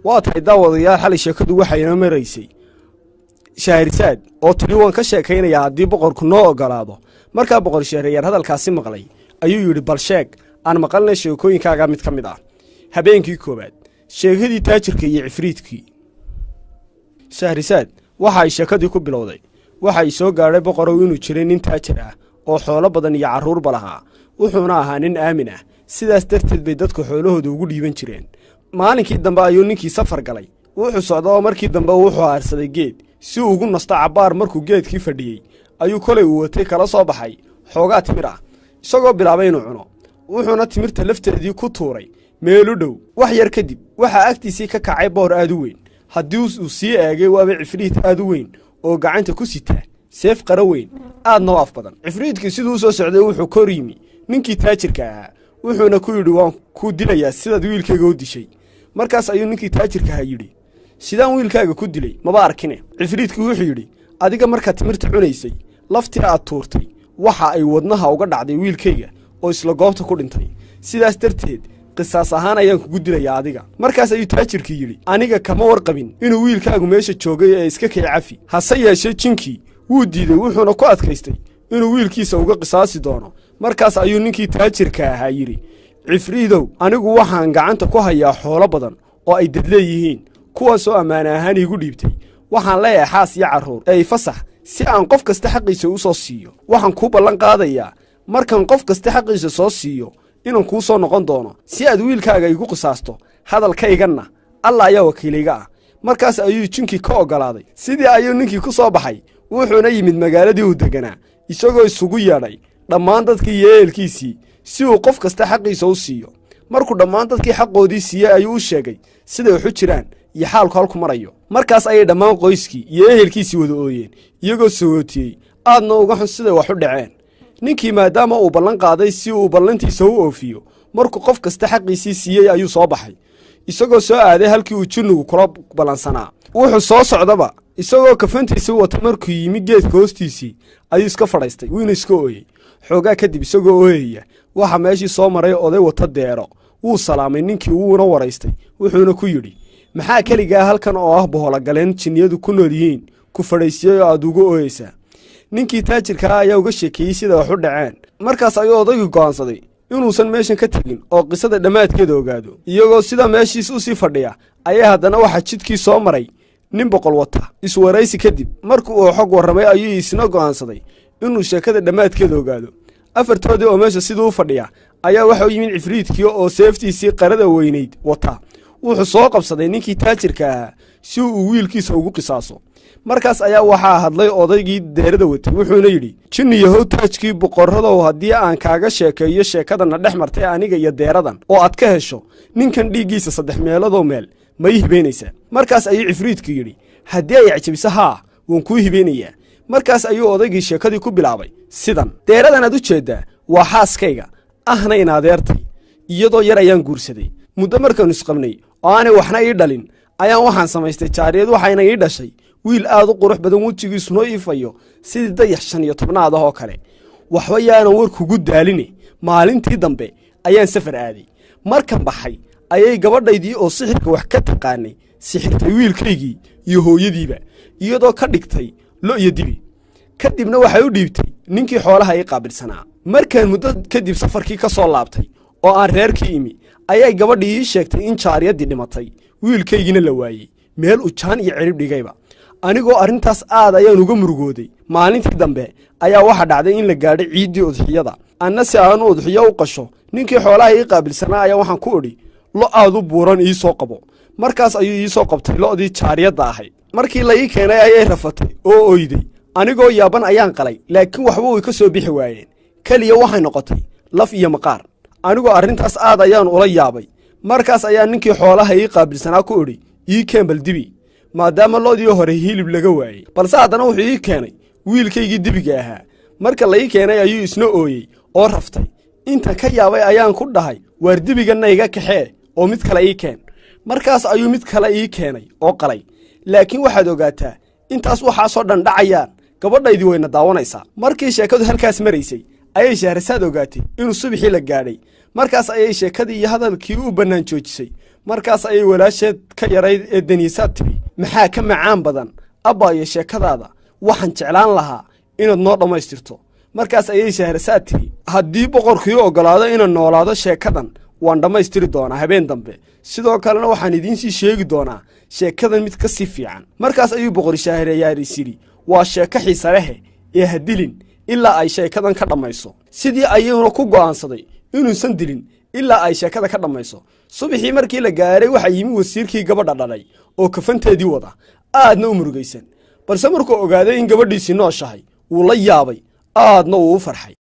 Waa tahay, daawadayaal, xalay sheekadu waxayna maraysay Shahrisaad oo tiri: "Waan ka sheekaynayaa haddii boqorku noo ogolaado." Markaa Boqor Shahriyaar hadalkaasi maqlay ayuu yidhi: "Bal sheeg, aan maqalnay sheekooyinkaaga mid ka mid ah." Habeenkii koowaad, sheekadii taajirka iyo cifriidkii. Shahrisaad waxa ay sheekadii ku bilowday: "Waxa ay soo gaadhay, boqorow, inuu jiray nin taajir ah oo xoolo badan iyo carruurba lahaa. Wuxuuna ahaa nin aamin ah, sidaas darteed bay dadku xoolahooda ugu dhiiban jireen. Maalinkii dambe ayuu ninkii safar galay. Wuxuu socda oo markii dambe wuxuu aarsaday geed si uu ugu nasto cabbaar. Markuu geedkii fadhiyey ayuu kolay uu watay kala soo baxay xoogaa timir ah, isagoo bilaabay inuu cuno. Wuxuuna timirta lafteedii ku tuuray meel u dhow. Wax yar kadib waxaa agtiisii ka kacay boor aad u weyn. Haddii uu sii eegay, waaba cifriid aad u weyn oo gacanta ku sita seef qara weyn, aadna u af badan. Cifriidkii siduu u soo socday wuxuu kor yimi ninkii taajirka ahaa, wuxuuna ku yidhi: 'Waan ku dilayaa sidaad wiilkayga u dishay.' Markaas ayuu ninkii taajirkaha yidhi: 'Sidaan wiilkaaga ku dilay? Maba arkine.' Cifriidkii wuxuu yidhi: 'Adiga markaad timirta cunaysay, laftii aad tuurtay waxa ay wadnaha uga dhacday wiilkayga oo isla goobta ku dhintay. Sidaas darteed qisaas ahaan ayaan kugu dilayaa adiga.' Markaas ayuu taajirkii yidhi: 'Aniga kama warqabin inuu wiilkaagu meesha joogay ee iska kay cafi.' Hase yeeshee jinkii wuu diiday, wuxuuna ku adkaystay inuu wiilkiisa uga qisaasi doono. Markaas ayuu ninkii taajirka ahaa yidhi: 'Cifriidow, anigu waxaan gacanta ku hayaa xoolo badan oo ay dad leeyihiin, kuwaasoo ammaane ahaan iigu dhiibtay. Waxaan leeyahay xaas iyo carruur ee ifasax si aan qof kasta xaqiisa u soo siiyo. Waxaan kuu ballan qaadayaa markaan qof kasta xaqiisa soo siiyo inaan kuu soo noqon doono si aad wiilkaaga igu qisaasto. Hadalkayganna Alla ayaa wakiilayga ah.' Markaas ayuu jinkii ka oggolaaday. Sidii ayuu ninkii ku soo baxay, wuxuuna yimid magaaladii uu deganaa, isagoo isugu yeedhay dhammaan dadkii iyo ehelkiisii si uu qof kasta xaqiisa u siiyo. Markuu dhammaan dadkii xaqoodii siiyey ayuu u sheegay siday waxu jiraan iyo xaalku halku marayo. Markaas ayay dhammaan qoyskii iyo ehelkiisii wada ooyeen, iyagoo sagootiyey, aadna uga xun siday wax u dhaceen. Ninkii maadaama uu ballan qaaday, si uu ballantiisa u oofiyo, markuu qof kasta xaqiisii siiyey ayuu soo baxay, isagoo soo aaday halkii uu jinnigu kula ballansanaa. Wuxuu soo socdaba isagoo kafantiisii wata. Markuu yimi geedka hoostiisii ayuu iska fadhaystay, wuuna iska ooyey. Xoogaa kadib, isagoo ooyaya, waxaa meeshii soo maray oday wata deero. Wuu salaamay ninkii, wuuna waraystay, wuxuuna ku yidhi: 'Maxaa keligaa halkan oo ah bohologaleen jinniyadu ku nool yihiin ku fadhaysiyey oo aad ugu ooyeysaa?' Ninkii taajirkaa ayaa uga sheekeeyey sida wax u dhaceen. Markaas ayuu odaygii go'aansaday inuusan meeshan ka tegin oo qisada dhammaadkeeda ogaado. Iyagoo sida meeshiis u sii fadhiya ayaa haddana waxaa jidkii soo maray nin boqol wata. Iswaraysi kadib, markii uu xog warramay, ayuu isna go'aansaday inuu sheekada dhammaadkeeda ogaado. Afartoodii oo meesha siduu u fadhiya ayaa waxa u yimid cifriidkii oo seeftiisii qarada weynayd wata. Wuxuu soo qabsaday ninkii taajirka ahaa si uu wiilkiisa ugu qisaaso. Markaas ayaa waxaa hadlay odaygii deerada watay, wuxuuna yidhi: 'Jinni yahow, taajkii boqorradow, haddii aan kaaga sheekeeyo sheekadana dhex martay aniga iyo deeradan oo aad ka hesho ninkan dhiiggiisa saddex meeloodoo meel, ma ii hibaynaysaa?' Markaas ayuu cifriidku yidhi: 'Haddii ay cajabiso, haa, waan kuu hibeynayaa.' Markaas ayuu odaygii sheekadii ku bilaabay sidan: 'Deeradan aad u jeeddaa waa xaaskayga, ahna in adeertay. Iyadoo yar ayaan guursaday. Muddo markaannu isqabnay oo aanay waxna ii dhalin ayaan waxaan samaystay jaariyad, waxayna ii dhashay wiil aad u qurux badan, wejigiisuna ifayo sidii dayax 15aad ah oo kale. Waxba yaanan war kugu daaline, maalintii dambe ayaan safar aaday. Markan baxay ayay gabadhaydii oo sixirka wax ka taqaanay sixirtay wiilkaygii iyo hooyadiiba, iyadoo ka dhigtay lo iyo dibi. Kadibna waxay u dhiibtay ninkii xoolaha ii qaabilsanaa. Markaan muddo kadib safarkii ka soo laabtay oo aan reerkii imi ayay gabadhii ii sheegtay in jaariyaddii dhimatay, wiilkaygiina la waayey meel uu jaan iyo cirib dhigayba. Anigoo arrintaas aad ayaan uga murugooday. Maalintii dambe ayaa waxaa dhacday in la gaadhay ciiddii udxiyada. Anna si aanu udxiyo u qasho, ninkii xoolaha ii qaabilsanaa ayaa waxaan ku idhi: Lo aad u buuran ii soo qabo. Markaas ayuu ii soo qabtay lo'dii jaariyadda ahayd. Markii la ii keenay ayay rafatay oo oyday. Anigoo yaaban ayaan qalay, laakiin waxba way ka soo bixi waayeen. Keliya waxay noqotay laf iyo maqaar. Anigoo arrintaas aad ayaan ula yaabay. Markaas ayaa ninkii xoolaha ii qaabilsanaa ku idhi: Ii keen bal dibi, maadaama lo'dii hore hilib laga waayey. Balse haddana wuxuu ii keenay wiilkaygii dibiga ahaa. Marka la ii keenay ayuu isna ooyey oo raftay. Intan ka yaabay ayaan ku dhahay: Waar dibiganna iga kaxee oo mid kale ii keen. Markaas ayuu mid kale ii keenay oo qalay. Laakiin waxaad ogaataa, intaas waxaasoo dhan dhacayaan, gabadhaydii wayna daawanaysaa.' Markii sheekadu halkaas maraysay ayay Shahrasaad ogaatay inuu subaxii la gaadhay. Markaas ayay sheekadii iyo hadalkii u bannaan joojisay. Markaas ayay walaasheed ka yarayd ee Daniisaad tidhi, maxaa ka macaan badan abbaayo sheekadaada? Waxaan jeclaan lahaa inaad noo dhammaystirto. Markaas ayay Shahrasaad tidhi, haddii boqorkii oggolaado inaan noolaado, sheekadan waan dhammaystiri doonaa habeen dambe. Sidoo kalena waxaan idiinsii sheegi doonaa sheekadan mid ka sii fiican. Markaas ayuu boqor Shahriyaar is yidhi, waa sheeko xiisa lehe ee ha dilin ilaa ay sheekadan ka dhammayso. Sidii ayuuna ku go'aansaday inuusan dilin ilaa ay sheekada ka dhammayso. Subaxii markii la gaaray, waxaa yimi wasiirkii gabadha dhalay oo kafanteedii wada, aadna u murugaysan. Balse markuu ogaaday in gabadhiisii nooshahay, wuu la yaabay, aadna uu u farxay.